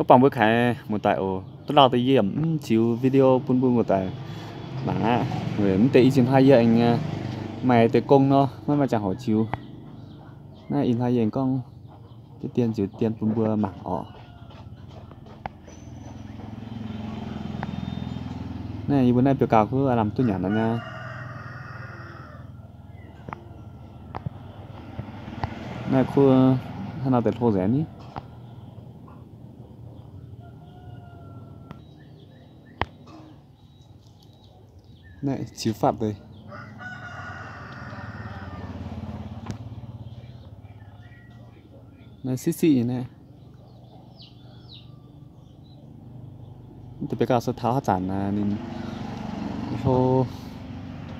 Mv baac mbuo kaaix muoz-doic oc, duqv lauh deix yie yaac mv ziux video bun mbuo muoz-doic mangc aqv. Weic mv deix ih hnoi yie aengx maaih deix gong nor, maiv maaih ziangh hoc ziux. Naaiv ih hnoi yie aengx gorngv deix dien ziux dien bun mbuo mangc oc. Naaiv yie mbuo naaiv biouv gauh kuv lamh duqv nyanc nor nyei. Naaiv kuv hnangv nor deix hlo nzengc ni. Naaiv ziux fatv deix. Naaiv siqv siqv nyei naaiv. Deix biauv gauh se taux haaix zanc ninh hlo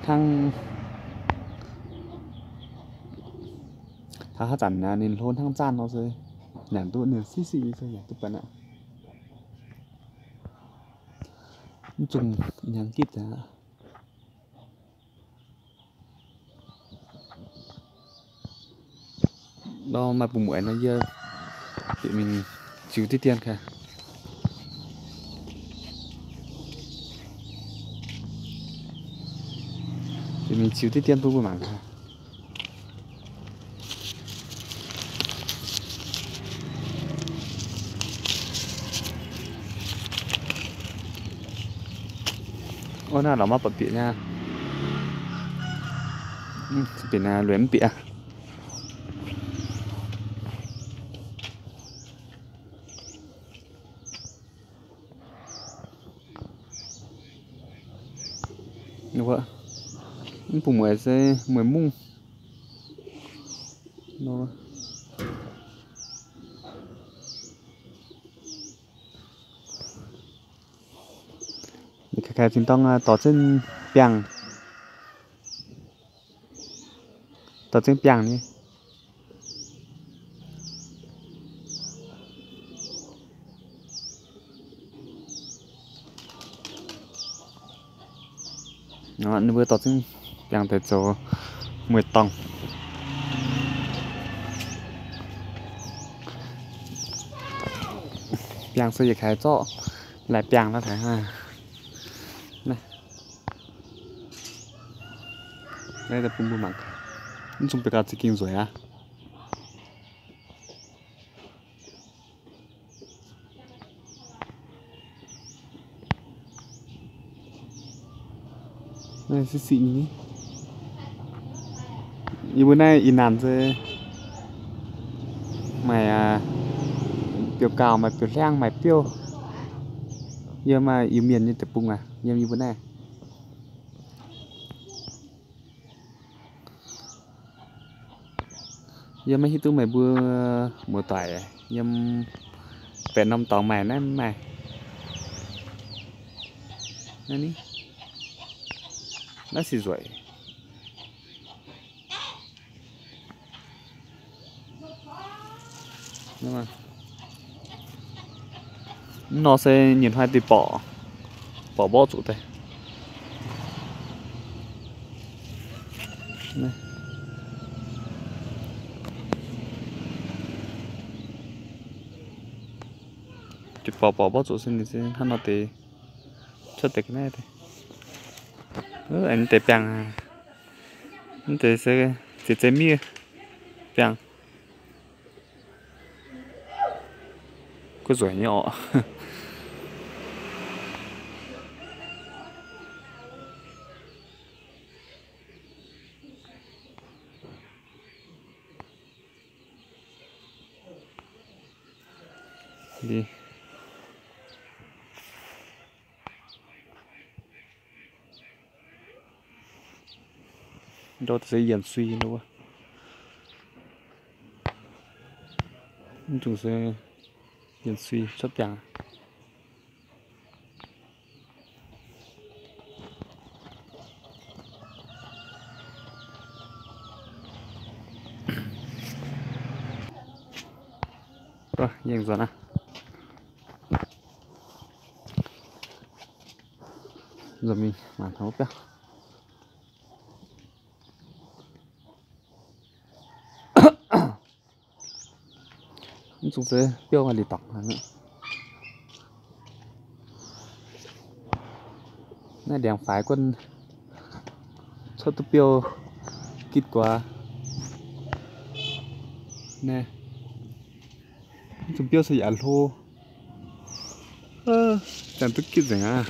hnangv, taux haaix zanc ninh hlo hnangv zaanh nor se nyanc duqv, ninh siqv siqv nyei se nyanc duqv benx aqv. Mv zungh hnyangx gitv aqv. Nor maaih bung mueic nor yie bieqc mingh ziux diqv dien kaaix. Bieqc mingh ziux diqv dien bun mbuo mangc kaaix. Ov, naaiv lorz maiv buatc bieqc nyei. Bieqc naaiv lueic mv bieqc. Mv bung mueic se mueic mungv. Kaaix kaaix zinh dorng dorh zengv biangh, dorh zengv biangh nyei. Ninh mbuo dorh zengv biangh deix zoux mueic dorngh. Biangh se yietc kaaix zorqv laih biangh la'taic. Naaiv bun mbuo mangc, mv zungh biauv gauh za'gengh nzueic aqv. Naaiv siqv siqv nyei. Yie mbuo naaiv ih naanc se maaih biouv gauh, maaih biouv hliangv, maaih biouv. Yiem Iu-Mienh nyei deic-bung aqv, yiem yie mbuo naaiv. Yie maiv hiuv duqv meih mbuo muoz-doic yiem baeqc norm dorngx maaih naaiv mv maaih. Naaiv ni, naaiv siqv nzueic. Mv nor se nyienh hnoi deix borqc, borqc mborqv zuqc daaih. Deix borqc, borqc mborqv zuqc se ninh se hnangv nor deix cuotv deix ga'naaiv deix. Aengx deix biangh, mv deix se ziex zei miev biangh. Guv nzueic nyei orqc. Ndo se yienc sui ndo wuov. Mv zungh se yienc sui cuotv biangh. Yie nzuonx aqv. Nzuonx mingh mangc taux wuov biauv. Mv zungh se biouv maaih liuz dorngx. Naaiv ndiangx-faix guanh cuotv duqv biouv gitv guaax. Naaiv, mv zungh biouv se yaac hlo. Zanc duqv gitv nzengc aqv.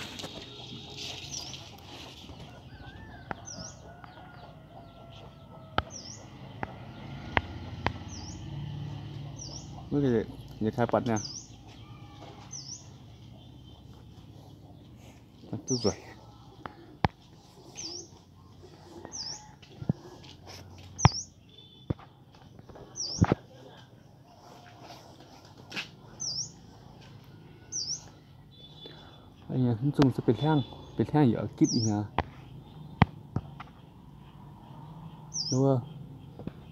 Yie kai buatc niaa. Duqv nzueic. Mv zungh se bieqc hliangv, bieqc hliangv yaac gitv ih hnoi. Wuov,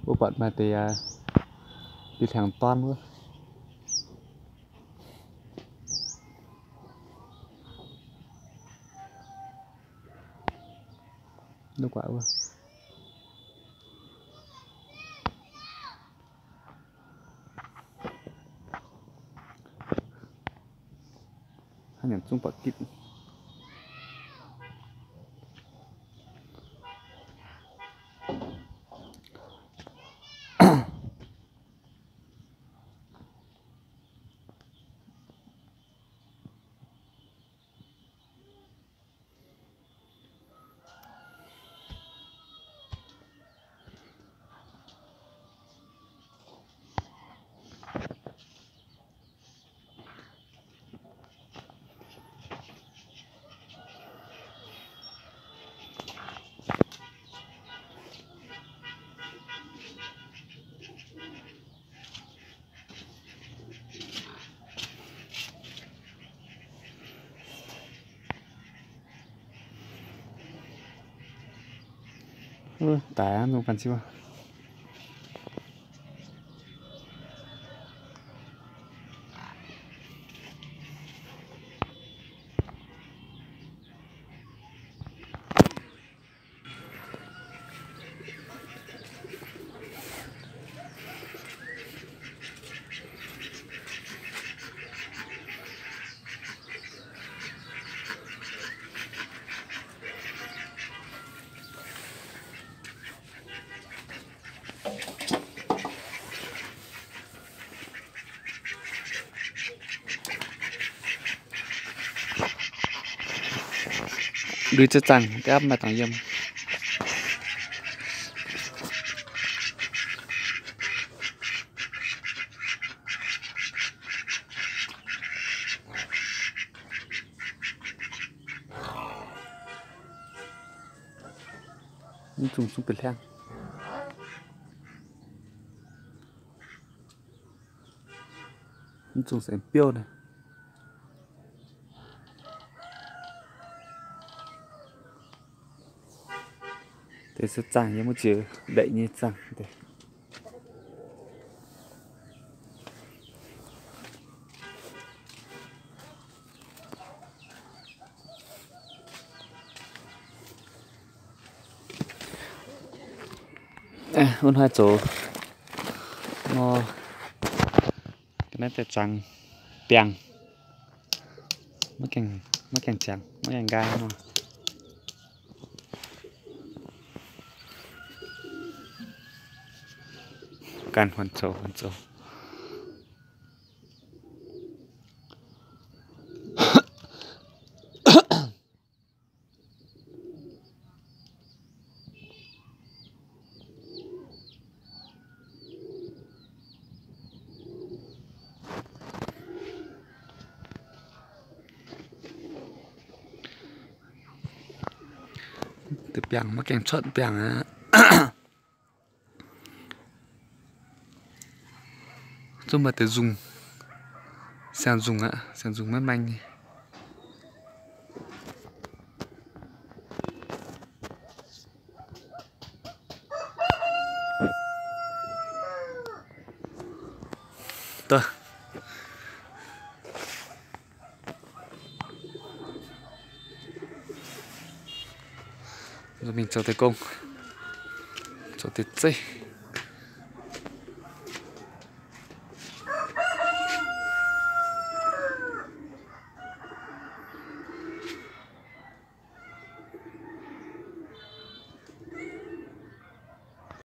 wuov buatc maaih deix bieqc hliangv dorn wuov. Wuov guaax wuov. Haaix nyanc zungv buatc gitv. Daic aqv, nzung banh ziu. Lui za'zaangc gapv maaih dangx yiem. Mv zungh zungv bieqc hliangv. Mv zungh se biouv naaiv. Deix se zaangh yiem wuov jiex mbaeqc nyei zaangh deix. Wuov hnoi zoux nor, ga'naaiv daaih zangx biangh, maiv gaengh, maiv gaengh ziangx, maiv gaengh nqaai nor. Ganh huonc zoux, huonc zoux. Deix biangh maiv gaengh cuotv biangh aqv. Zungv maaih deix nzungh, siang-nzungh aqv, siang-nzungh maiv maeng nyei. Mingh zoux deix gong, zoux deix zeiv.